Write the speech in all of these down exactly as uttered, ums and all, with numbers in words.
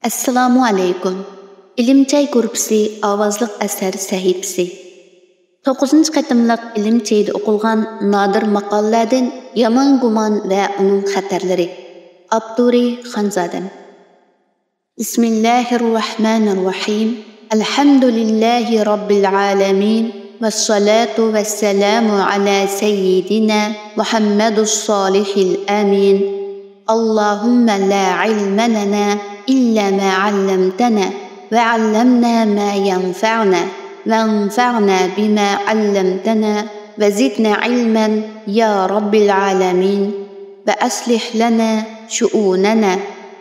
ئەسسالامۇ ئەلەيكۇم. ئىلىم چاي گۇرۇپپىسى ئاۋازلىق ئەسەر سەھىپىسى. توققۇزىنچى قېتىملىق ئىلىم چېيىدە ئوقۇلغان نادىر ماقالىلەردىن يامان گۇمان ۋە ئۇنىڭ خەتەرلىرى. ئاپتورى خانزادەم. بسم الله الرحمن الرحيم. الحمد لله رب العالمين. والصلاة والسلام على سيدنا محمد الصالح الأمين. اللهم لا علم لنا إلا ما علمتنا، وعلمنا ما ينفعنا، وانفعنا بما علمتنا، وزدنا علما يا رب العالمين. وأصلح لنا شؤوننا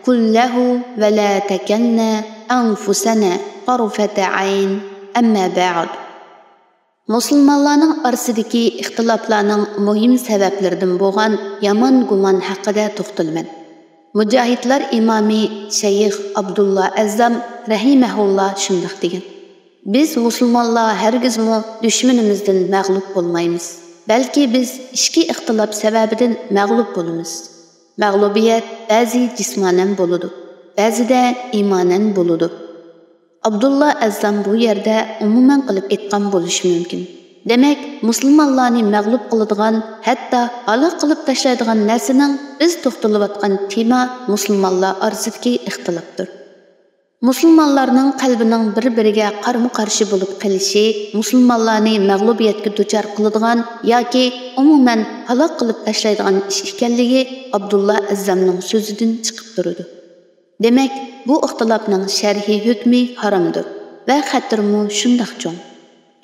كله ولا تكلنا أنفسنا طرفة عين. أما بعد. مۇسۇلمانلارنىڭ ئارىسىدىكى ئىختىلاپلارنىڭ مۇھىم سەۋەبلىرىدىن بولغان يامان گۇمان ھەققىدە توختىلىمەن. مۇجاھىدلار ئىمامى شەيخ ئابدۇللا ئەززام رەھىمەھۇللا شۇنداق دېگەن: «بىز مۇسۇلمانلار ھەرگىزمۇ دۈشمىنىمىزدىن مەغلۇپ بولمايمىز، بەلكى بىز ئىچكى ئىختىلاپ سەۋەبىدىن مەغلۇپ بولىمىز. مەغلۇبىيەت بەزى جىسمانەن بولىدۇ، بەزىدە ئىمانەن بولىدۇ.» ئابدۇللا ئەززام بۇ يەردە ئومۇمەن قىلىپ ئېيتقان بولۇشى مۇمكىن. دېمەك، مۇسۇلمانلارنى مەغلۇپ قىلىدىغان، ھەتتا ھالاك قىلىپ تاشلايدىغان نەرسىنىڭ بىز توختىلىۋاتقان تېما مۇسۇلمانلار ئارىسىدىكى ئىختىلاپتۇر. مۇسۇلمانلارنىڭ قەلبىنىڭ بىر-بىرىگە قارمۇ-قارشى بولۇپ قېلىشى مۇسۇلمانلارنى مەغلۇبىيەتكە دۇچار قىلىدىغان ياكى ئومۇمەن ھالاك قىلىپ تاشلايدىغان ئىش ئىكەنلىكى ئابدۇللا ئەززامنىڭ سۆزىدىن چىقىپ تۇرىدۇ. دېمەك، بۇ ئىختىلاپنىڭ شەرئىي ھۆكمى ھارامدۇر ۋە خەتىرىمۇ شۇنداق چوڭ.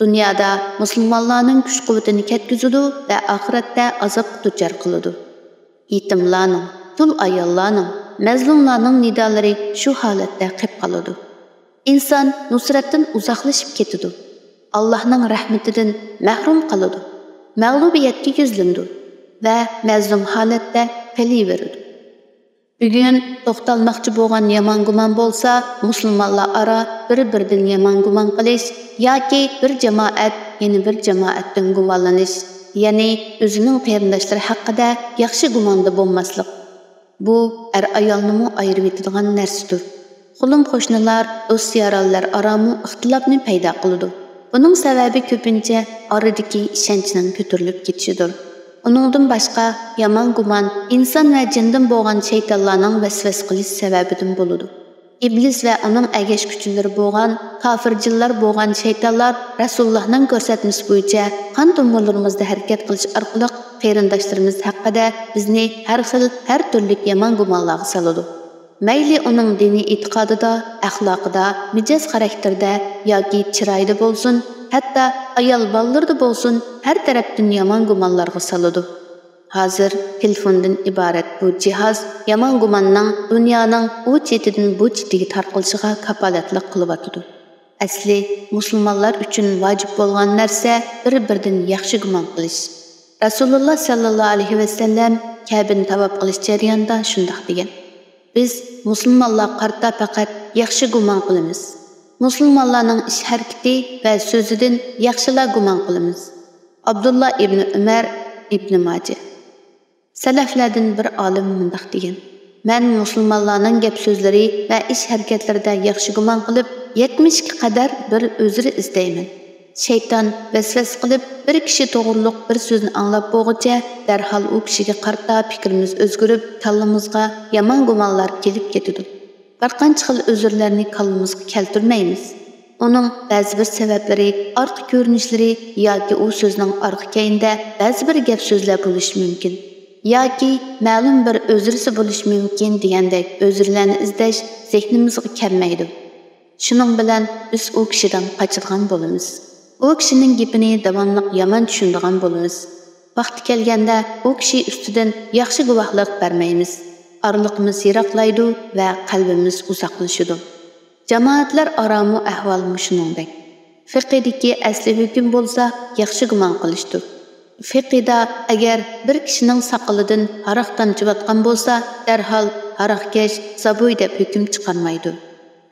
دۇنيادا مۇسۇلمانلارنىڭ كۈچ-قۇۋۋىتىنى كەتكۈزىدۇ ۋە ئاخىرەتتە ئازابقا دۇچار قىلىدۇ. يېتىملارنىڭ، تۇل ئاياللارنىڭ، مەزلۇملارنىڭ نىدالىرى شۇ ھالەتتە قېپ قالىدۇ. ئىنسان نۇسرەتتىن ئۇزاقلىشىپ كېتىدۇ. ئاللاھنىڭ رەھمىتىدىن مەھرۇم قالىدۇ. مەغلۇبىيەتكە يۈزلىنىدۇ ۋە مەزلۇم ھالەتتە قېلىۋېرىدۇ. بۈگۈن توختالماقچى بولغان يامان گۇمان بولسا، مۇسۇلمانلار ئارا بىر-بىرىدىن يامان گۇمان قىلىش ياكى بىر جامائەت يەنە بىر جامائەتتىن گۇمانلىنىش، يەنى ئۆزىنىڭ قېرىنداشلىرى ھەققىدە ياخشى گۇماندا بولماسلىق. بۇ ئەر-ئايالنىمۇ ئايرىۋېتىدىغان نەرسىدۇر. قولۇم-قوشنىلار، دوست-يارانلار ئارامۇ ئىختىلاپنى پەيدا قىلىدۇ. بۇنىڭ سەۋەبى كۆپىنچە ئارىدىكى ئىشەنچنىڭ كۆتۈرۈلۈپ كېتىشىدۇر. ئۇنىڭدىن باشقا، يامان گۇمان ئىنسان ۋە جىندىن بولغان شەيتانلارنىڭ ۋەسۋەسە قىلىش سەۋەبىدىن بولىدۇ. ئىبلىس ۋە ئۇنىڭ ئەگەشكۈچىلىرى بولغان كاپىر جىنلار بولغان شەيتانلار رەسۇلۇللانىڭ كۆرسەتمىسى بويىچە قان تومۇرلىرىمىزدا ھەرىكەت قىلىش ئارقىلىق قېرىنداشلىرىمىز ھەققىدە بىزنى ھەر خىل، ھەر تۈرلۈك يامان گۇمانلارغا سالىدۇ. مەيلى ئۇنىڭ دىنىي ئېتىقادىدا، ئەخلاقىدا، مىجەز خاراكتېرىدە ياكى چىرايىدا بولسۇن، ھەتتا ئايال بالىلىرىدا بولسۇن، ھەر تەرەپتىن يامان گۇمانلارغا سالىدۇ. ھازىر تېلېفوندىن ئىبارەت بۇ جىھاز يامان گۇماننىڭ دۇنيانىڭ ئۇ چېتىدىن بۇ چېتىگە تارقىلىشىغا كاپالەتلىك قىلىۋاتىدۇ. ئەسلى مۇسۇلمانلار ئۈچۈن ۋاجىپ بولغان نەرسە بىر-بىرىدىن ياخشى گۇمان قىلىش. رەسۇلۇللا ساللاللاھۇ ئەلەيھى ۋەسەللەم كەبىنى تاۋاپ قىلىش جەريانىدا شۇنداق دېگەن: «بىز مۇسۇلمانلارغا قارىتا پەقەت ياخشى گۇمان قىلىمىز. مۇسۇلمانلارنىڭ ئىش-ھەرىكىتى ۋە سۆزىدىن ياخشىلا گۇمان قىلىمىز.» ئابدۇللا ئىبنى ئۆمەر، ئىبنى ماجە. سەلەفلەردىن بىر ئالىم مۇنداق دېگەن: «مەن مۇسۇلمانلارنىڭ گەپ-سۆزلىرى ۋە ئىش-ھەرىكەتلىرىدە ياخشى گۇمان قىلىپ، يەتمىشكە قەدەر بىر ئۆزرە ئىزدەيمەن. شەيتان ۋەسۋەسە قىلىپ، بىر كىشى توغرۇلۇق بىر سۆزنى ئاڭلاپ بولغۇچە، دەرھال ئۇ كىشىگە قارىتا پىكرىمىز ئۆزگىرىپ، كاللىمىزغا يامان گۇمانلار كېلىپ كېتىدۇ. بىر قانچە خىل ئۆزۈرلەرنى كاللىمىزغا كەلتۈرمەيمىز. ئۇنىڭ بەزى بىر سەۋەبلىرى، ئارقا كۆرۈنۈشلىرى ياكى ئۇ سۆزنىڭ ئارقا كەينىدە بەزى بىر گەپ-سۆزلەر بولۇشى مۇمكىن. ياكى مەلۇم بىر ئۆزرىسى بولۇشى مۇمكىن» دېگەندەك ئۆزرىلەرنى ئىزدەش زېھنىمىزغا كەلمەيدۇ. شۇنىڭ بىلەن بىز ئۇ كىشىدىن قاچىدىغان بولىمىز. ئۇ كىشىنىڭ گېپىنى داۋاملىق يامان چۈشىنىدىغان بولىمىز. ۋاقتى كەلگەندە ئۇ كىشى ئۈستىدىن ياخشى گۇۋاھلىق بەرمەيمىز. ئارىلىقىمىز يىراقلايدۇ ۋە قەلبىمىز ئۇزاقلىشىدۇ. جامائەتلەر ئارامۇ ئەھۋال مۇشۇنىڭدەك. فىقىدىكى ئەسلى ھۆكۈم بولسا ياخشى گۇمان قىلىشتۇر. فىقىدا ئەگەر بىر كىشىنىڭ ساقىلىدىن ھاراق تامچىۋاتقان بولسا، دەرھال ھاراقكەش، زابۇي دەپ ھۆكۈم چىقارمايدۇ.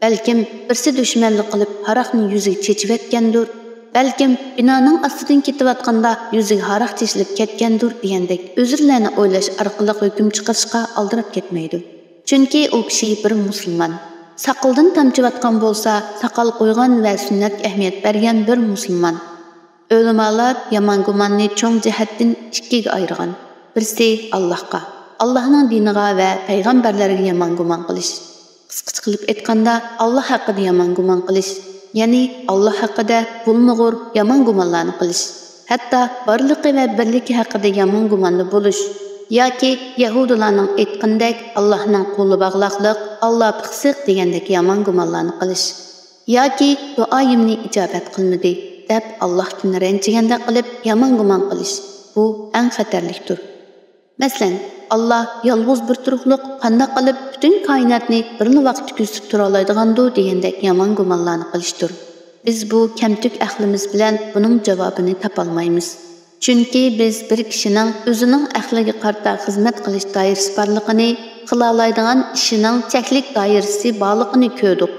بەلكىم بىرسى دۈشمەنلىك قىلىپ ھاراقنى يۈزىگە چېچىۋەتكەندۇر. بەلكىم بىنانىڭ ئاستىدىن كېتىۋاتقاندا يۈزىگە ھاراق چېچىلىپ كەتكەندۇر دېگەندەك ئۆزرىلەرنى ئويلاش ئارقىلىق ھۆكۈم چىقىرىشقا ئالدىراپ كەتمەيدۇ. چۈنكى ئۇ كىشى بىر مۇسۇلمان. ساقىلىدىن تامچىۋاتقان بولسا، ساقال قويغان ۋە سۈننەتكە ئەھمىيەت بەرگەن بىر مۇسۇلمان. ئۆلىمالار يامان گۇماننى چوڭ جەھەتتىن ئىككىگە ئايرىغان. بىرسى ئاللاھقا، ئاللاھنىڭ دىنىغا ۋە پەيغەمبەرلەرگە يامان گۇمان قىلىش. قىسقىچە قىلىپ ئېيتقاندا، ئاللاھ ھەققىدە يامان گۇمان قىلىش، يەنى ئاللاھ ھەققىدە بولمىغۇر يامان گۇمانلارنى قىلىش، ھەتتا بارلىقى ۋە بىرلىكى ھەققىدە يامان گۇماندا بولۇش، ياكى يەھۇدىيلارنىڭ ئېيتقىنىدەك، ئاللاھنىڭ قولى باغلاقلىق، ئاللاھ پىخسىق دېگەندەك يامان گۇمانلارنى قىلىش، ياكى دۇئايىمنى ئىجابەت قىلمىدى دەپ، ئاللاھتىن رەنجىگەندەك قىلىپ يامان گۇمان قىلىش، بۇ ئەڭ خەتەرلىكتۇر. مەسىلەن، ئاللاھ يالغۇز بىر تۇرۇقلۇق، قانداق قىلىپ پۈتۈن كائىناتنى بىرلا ۋاقىتتا كۆزىتىپ تۇرالايدىغاندۇ دېگەندەك يامان گۇمانلارنى قىلىشتۇر. بىز بۇ كەمتۈك ئەقلىمىز بىلەن بۇنىڭ جاۋابىنى تاپالمايمىز. چۈنكى بىز بىر كىشىنىڭ ئۆزىنىڭ ئەقلىگە قارىتا خىزمەت قىلىش دائىرىسى بارلىقىنى، قىلالايدىغان ئىشىنىڭ چەكلىك دائىرىسى بارلىقىنى كۆردۇق.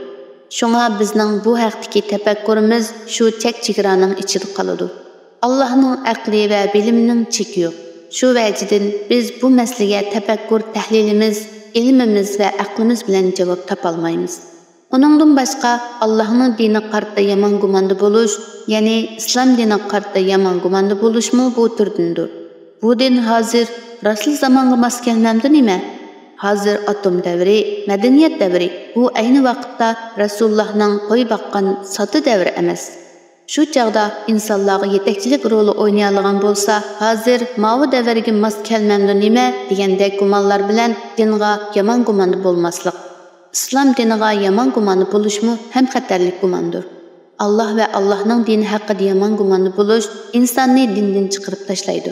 شۇڭا بىزنىڭ بۇ ھەقتىكى تەپەككۇرىمىز شۇ چەك-چېگرانىڭ ئىچىدە قالىدۇ. ئاللاھنىڭ ئەقلى ۋە بىلىمىنىڭ چېكى يوق. شۇ ۋەجىدىن بىز بۇ مەسىلىگە تەپەككۇر، تەھلىلىمىز، ئىلمىمىز ۋە ئەقلىمىز بىلەن جاۋاب تاپالمايمىز. ئۇنىڭدىن باشقا، ئاللاھنىڭ دىنىغا قارىتا يامان گۇماندا بولۇش، يەنى ئىسلام دىنىغا قارىتا يامان گۇماندا بولۇشمۇ بۇ تۈردىندۇر. بۇ دىن ھازىر راستلا زامانغا ماس كەلمەمدۇ نېمە؟ ھازىر ئاتوم دەۋرى، مەدەنىيەت دەۋرى، بۇ ئەينى ۋاقىتتا رەسۇلۇللاھنىڭ قوي باققان سادا دەۋرى ئەمەس. شۇ چاغدا ئىنسانلارغا يېتەكچىلىك رولى ئوينىيالىغان بولسا، ھازىر ماۋۇ دەۋرگە ماس كەلمەمدۇ نېمە دېگەندەك گۇمانلار بىلەن دىنغا يامان گۇماندا بولماسلىق. ئىسلام دىنىغا يامان گۇماندا بولۇشمۇ ھەم خەتەرلىك گۇماندۇر. ئاللاھ ۋە ئاللاھنىڭ دىنى ھەققىدە يامان گۇماندا بولۇش ئىنساننى دىندىن چىقىرىپ تاشلايدۇ.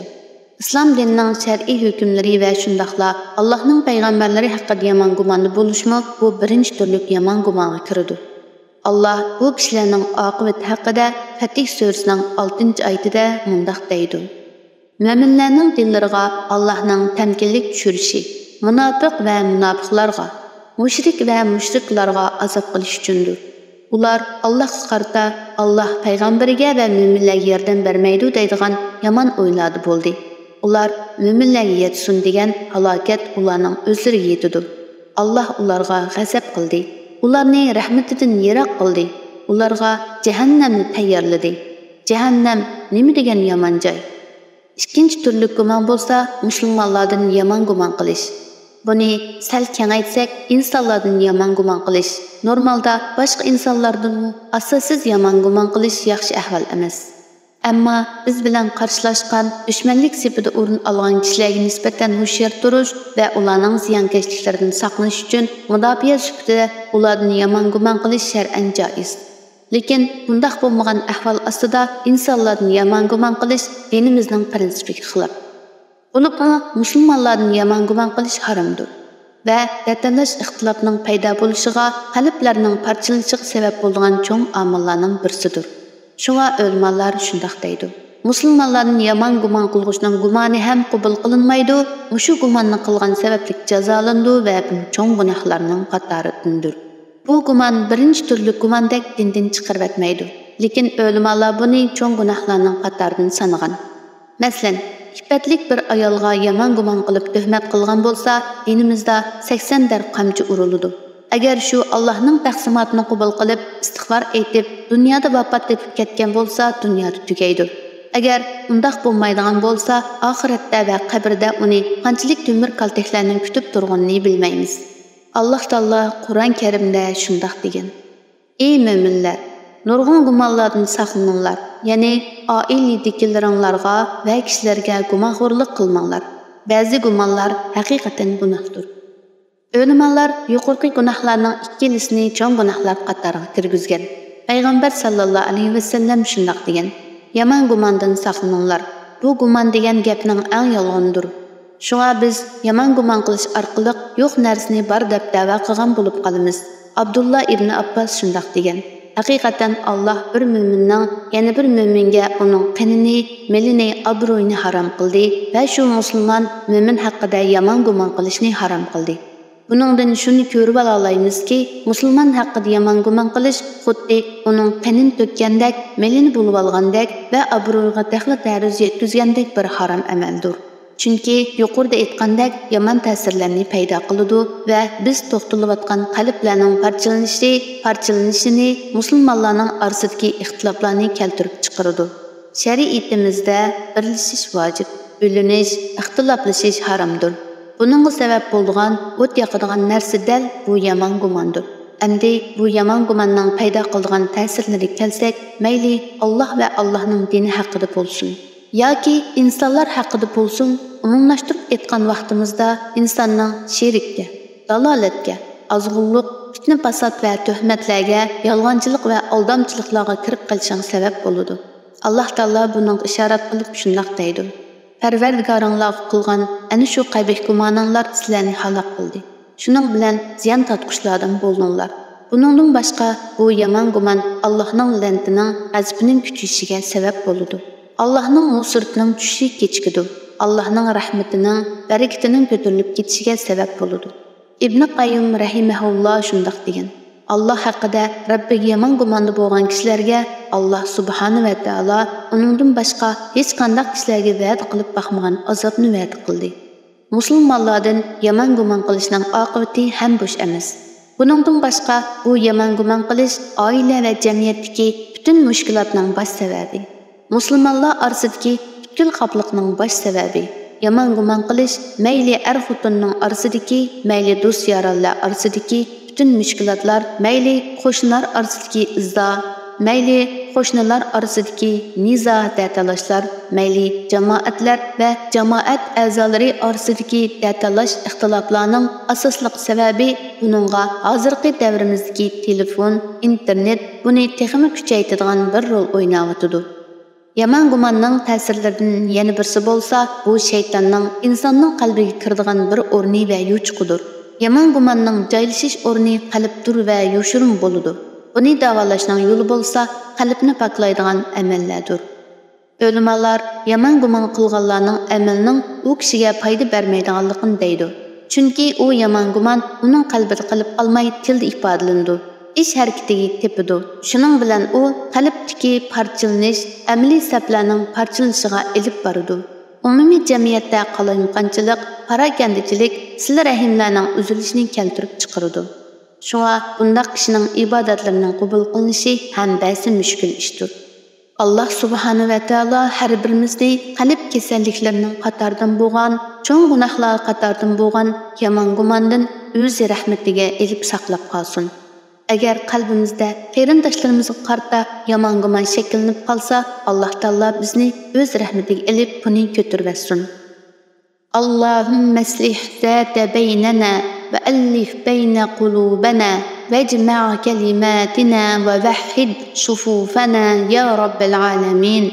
ئىسلام دىنىنىڭ شەرئىي ھۆكۈملىرى ۋە شۇنداقلا ئاللاھنىڭ پەيغەمبەرلىرى ھەققىدە يامان گۇماندا بولۇشمۇ بۇ بىرىنچى تۈرلۈك يامان گۇمانغا كىرىدۇ. ئاللاھ بۇ كىشىلەرنىڭ ئاقىۋىتى ھەققىدە پەتھ سۈرىسىنىڭ ئالتىنچى ئايىتىدە مۇنداق دەيدۇ: مۆمىنلەرنىڭ دىللىرىغا ئاللاھنىڭ تەمكىنلىك چۈشۈرۈشى مۇناپىق ۋە مۇناپىقلارغا، مۇشرىك ۋە مۇشرىكلارغا ئازاب قىلىش ئۈچۈندۇر. ئۇلار ئاللاھقا قارىتا، ئاللاھ پەيغەمبىرىگە ۋە مۆمىنلەرگە ياردەم بەرمەيدۇ دەيدىغان يامان ئويلاردا بولدى. ئۇلار مۆمىنلەرگە يەتسۇن دېگەن ھالاكەت ئۇلارنىڭ ئۆزلىرىگە يېتىدۇ. ئاللاھ ئۇلارغا غەزەپ قىلدى. ئۇلارنى رەھمىتىدىن يىراق قىلدى. ئۇلارغا جەھەننەمنى تەييارلىدى. جەھەننەم نېمە دېگەن يامان جاي! ئىككىنچى تۈرلۈك گۇمان بولسا مۇسۇلمانلاردىن يامان گۇمان قىلىش. بۇنى سەل كېڭەيتسەك، ئىنسانلاردىن يامان گۇمان قىلىش. نورمالدا باشقا ئىنسانلاردىنمۇ ئاساسسىز يامان گۇمان قىلىش ياخشى ئەھۋال ئەمەس. ئەمما بىز بىلەن قارشىلاشقان، دۈشمەنلىك سېپىدە ئورۇن ئالغان كىشىلەرگە نىسبەتەن ھوشيار تۇرۇش ۋە ئۇلارنىڭ زىيانكەشلىكلىرىدىن ساقلىنىش ئۈچۈن مۇداپىئە سۈپىتىدە ئۇلاردىن يامان گۇمان قىلىش شەرئەن جائىز. لېكىن بۇنداق بولمىغان ئەھۋال ئاستىدا ئىنسانلاردىن يامان گۇمان قىلىش دىنىمىزنىڭ پىرىنسىپىگە خىلاپ. بولۇپمۇ مۇسۇلمانلاردىن يامان گۇمان قىلىش ھارامدۇر ۋە دەتەللەش ئىختىلاپنىڭ پەيدا بولۇشىغا، قەلبلەرنىڭ پارچىلىنىشىغا سەۋەب بولىدىغان چوڭ ئامىللارنىڭ بىرسىدۇر. شۇڭا ئۆلىمالار شۇنداق دەيدۇ: مۇسۇلمانلاردىن يامان گۇمان قىلغۇچىنىڭ گۇمانى ھەم قوبۇل قىلىنمايدۇ، مۇشۇ گۇماننى قىلغان سەۋەبلىك جازالىنىدۇ ۋە بۇ چوڭ گۇناھلارنىڭ قاتارىدىندۇر. بۇ گۇمان بىرىنچى تۈرلۈك گۇماندەك دىندىن چىقىرىۋەتمەيدۇ، لېكىن ئۆلىمالار بۇنى چوڭ گۇناھلارنىڭ قاتارىدىن سانىغان. مەسىلەن، ئىپپەتلىك بىر ئايالغا يامان گۇمان قىلىپ تۆھمەت قىلغان بولسا، دىنىمىزدا سەكسەن دەر قامچا ئۇرۇلىدۇ. ئەگەر شۇ ئاللاھنىڭ تەقسىماتىنى قوبۇل قىلىپ، ئىستىغپار ئېيتىپ، دۇنيادا ۋاپات تېپىپ كەتكەن بولسا، دۇنيادا تۈگەيدۇ. ئەگەر ئۇنداق بولمايدىغان بولسا، ئاخىرەتتە ۋە قەبرىدە ئۇنى قانچىلىك تۆمۈر كالتەكلەرنىڭ كۈتۈپ تۇرغىنىنى بىلمەيمىز. ئاللاھ تائالا قۇرئان كەرىمدە شۇنداق دېگەن: ئى مۆمىنلەر! نۇرغۇن گۇمانلاردىن ساقلىنىڭلار، يەنى ئائىلىدىكىلىرىڭلارغا ۋە كىشىلەرگە گۇمانخورلۇق قىلماڭلار. بەزى گۇمانلار ھەقىقەتەن گۇناھتۇر. ئۆلىمالار يۇقىرىقى گۇناھلارنىڭ ئىككىلىسىنى چوڭ گۇناھلار قاتارىغا كىرگۈزگەن. پەيغەمبەر ساللاللاھۇ ئەلەيھى ۋەسەللەم شۇنداق دېگەن: يامان گۇماندىن ساقلىنىڭلار. بۇ گۇمان دېگەن گەپنىڭ ئەڭ يالغىنىدۇر. شۇڭا بىز يامان گۇمان قىلىش ئارقىلىق يوق نەرسىنى بار دەپ دەۋا قىلغان بولۇپ قالىمىز. ئابدۇللا ئىبنى ئابباس شۇنداق دېگەن: ھەقىقەتەن ئاللاھ بىر مۆمىننىڭ يەنە بىر مۆمىنگە ئۇنىڭ قېنىنى، مېلىنى، ئابرۇيىنى ھارام قىلدى ۋە شۇ مۇسۇلمان مۆمىن ھەققىدە يامان گۇمان قىلىشنى ھارام قىلدى. بۇنىڭدىن شۇنى كۆرۈۋالالايمىزكى، مۇسۇلمان ھەققىدە يامان گۇمان قىلىش خۇددى ئۇنىڭ قېنىنى تۆككەندەك، مېلىنى بۇلىۋالغاندەك ۋە ئابرۇيىغا دەخلى-تەرۇز يەتكۈزگەندەك بىر ھارام ئەمەلدۇر. چۈنكى يۇقىرىدا ئېيتقاندەك يامان تەسىرلەرنى پەيدا قىلىدۇ ۋە بىز توختىلىۋاتقان قەلبلەرنىڭ پارچىلىنىشى، پارچىلىنىشىنى مۇسۇلمانلارنىڭ ئارىسىدىكى ئىختىلاپلارنى كەلتۈرۈپ چىقىرىدۇ. شەرىئىتىمىزدە بىرلىشىش ۋاجىپ، بۆلۈنۈش، ئىختىلاپلىشىش ھارامدۇر. بۇنىڭغا سەۋەب بولىدىغان ئوت ياقىدىغان نەرسە دەل بۇ يامان گۇماندۇر. ئەمدى بۇ يامان گۇماننىڭ پەيدا قىلىدىغان تەسىرلىرىگە كەلسەك، مەيلى ئاللاھ ۋە ئاللاھنىڭ دىنى ھەققىدە بولسۇن، ياكى ئىنسانلار ھەققىدە بولسۇن، ئومۇملاشتۇرۇپ ئېيتقان ۋاقتىمىزدا ئىنساننىڭ شېرىككە، دالالەتكە، ئازغۇنلۇق، پىتنە-پاسات ۋە تۆھمەتلەرگە، يالغانچىلىق ۋە ئالدامچىلىقلارغا كىرىپ قېلىشىغا سەۋەب بولىدۇ. ئاللاھ تائالا بۇنىڭغا ئىشارەت قىلىپ شۇنداق دەيدۇ: پەرۋەردىگارىڭلارغا قىلغان ئەنە شۇ قەبىھ گۇمانىڭلار سىلەرنى ھالاك قىلدى. شۇنىڭ بىلەن زىيان تارتقۇچىلاردىن بولدۇڭلار. بۇنىڭدىن باشقا، بۇ يامان گۇمان ئاللاھنىڭ لەنىتىنىڭ، غەزىپىنىڭ كۈچىيىشىگە سەۋەب بولىدۇ. ئاللاھنىڭ نۇسرىتىنىڭ چۈشۈشىگە كېچىكىدۇ. ئاللاھنىڭ رەھمىتىنىڭ، بەرىكىتىنىڭ كۆتۈرۈلۈپ كېتىشىگە سەۋەب بولىدۇ. ئىبنى قەييىم رەھىمەھۇللا شۇنداق دېگەن: ئاللاھ ھەققىدە رەببىگە يامان گۇماندا بولغان كىشىلەرگە ئاللاھ سۇبھانە ۋە تائالا ئۇنىڭدىن باشقا ھېچقانداق كىشىلەرگە ۋەدە قىلىپ باقمىغان ئازابنى ۋەدە قىلدى. مۇسۇلمانلاردىن يامان گۇمان قىلىشنىڭ ئاقىۋىتى ھەم بوش ئەمەس. بۇنىڭدىن باشقا، بۇ يامان گۇمان قىلىش ئائىلە ۋە جەمئىيەتتىكى پۈتۈن مۈشكۈلاتنىڭ باش سەۋەبى. مۇسۇلمانلار ئارىسىدىكى پۈتكۈل خاپىلىقنىڭ باش سەۋەبى. يامان گۇمان قىلىش مەيلى ئەر-خوتۇننىڭ ئارىسىدىكى، مەيلى دوست-يارانلار ئارىسىدىكى پۈتۈن مۈشكۈلاتلار، مەيلى قوشنىلار ئارىسىدىكى ئىزا، مەيلى قوشنىلار ئارىسىدىكى نىزا، دەتالاشلار، مەيلى جامائەتلەر ۋە جامائەت ئەزالىرى ئارىسىدىكى دەتالاش، ئىختىلاپلارنىڭ ئاساسلىق سەۋەبى، بۇنىڭغا ھازىرقى دەۋرىمىزدىكى تېلېفون، ئىنتېرنېت بۇنى تېخىمۇ كۈچەيتىدىغان بىر رول ئويناۋاتىدۇ. يامان گۇماننىڭ تەسىرلىرىدىن يەنە بىرسى بولسا، بۇ شەيتاننىڭ ئىنساننىڭ قەلبىگە كىرىدىغان بىر ئورنى ۋە يوچۇقىدۇر. يامان گۇماننىڭ جايلىشىش ئورنى قەلبتۇر ۋە يوشۇرۇن بولىدۇ. بۇنى داۋالاشنىڭ يولى بولسا، قەلبنى پاكلايدىغان ئەمەللەردۇر. ئۆلىمالار يامان گۇمان قىلغانلارنىڭ ئەمىلىنىڭ ئۇ كىشىگە پايدا بەرمەيدىغانلىقىنى دەيدۇ. چۈنكى ئۇ يامان گۇمان ئۇنىڭ قەلبىدە قېلىپ قالماي، تىلدا ئىپادىلىنىدۇ، ئىش ھەرىكىتىگە تېپىدۇ. شۇنىڭ بىلەن ئۇ قەلبتىكى پارچىلىنىش ئەمەلىي سەپلەرنىڭ پارچىلىنىشىغا ئېلىپ بارىدۇ. ئومۇمىي جەمئىيەتتە قالايمىقانچىلىق، پاراكەندىچىلىك، سىلە رەھىملەرنىڭ ئۈزۈلۈشىنى كەلتۈرۈپ چىقىرىدۇ. شۇڭا بۇنداق كىشىنىڭ ئىبادەتلىرىنىڭ قوبۇل قىلىنىشى ھەم بەزى مۈشكۈل ئىشتۇر. ئاللاھ سۇبھانە ۋە تائالا ھەر بىرىمىزنى قەلب كېسەللىكلىرىنىڭ قاتارىدىن بولغان، چوڭ گۇناھلار قاتارىدىن بولغان يامان گۇماندىن ئۆز رەھمىتىگە ئېلىپ ساقلاپ قالسۇن. ئەگەر قەلبىمىزدە قېرىنداشلىرىمىزغا قارىتا يامان گۇمان شەكىللىنىپ قالسا، ئاللاھ تائالا بىزنى ئۆز رەھمىتىگە ئېلىپ، بۇنى كۆتۈرۈۋەتسۇن. اللهم أصلح ذات بيننا وألف بين قلوبنا واجمع كلماتنا ووحد صفوفنا يا رب العالمين.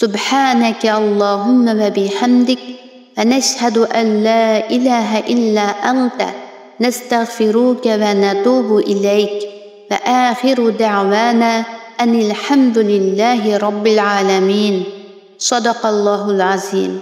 سبحانك اللهم وبحمدك، ونشهد أن لا إله إلا أنت، نستغفرك ونتوب إليك. وآخر دعوانا أن الحمد لله رب العالمين. صدق الله العظيم.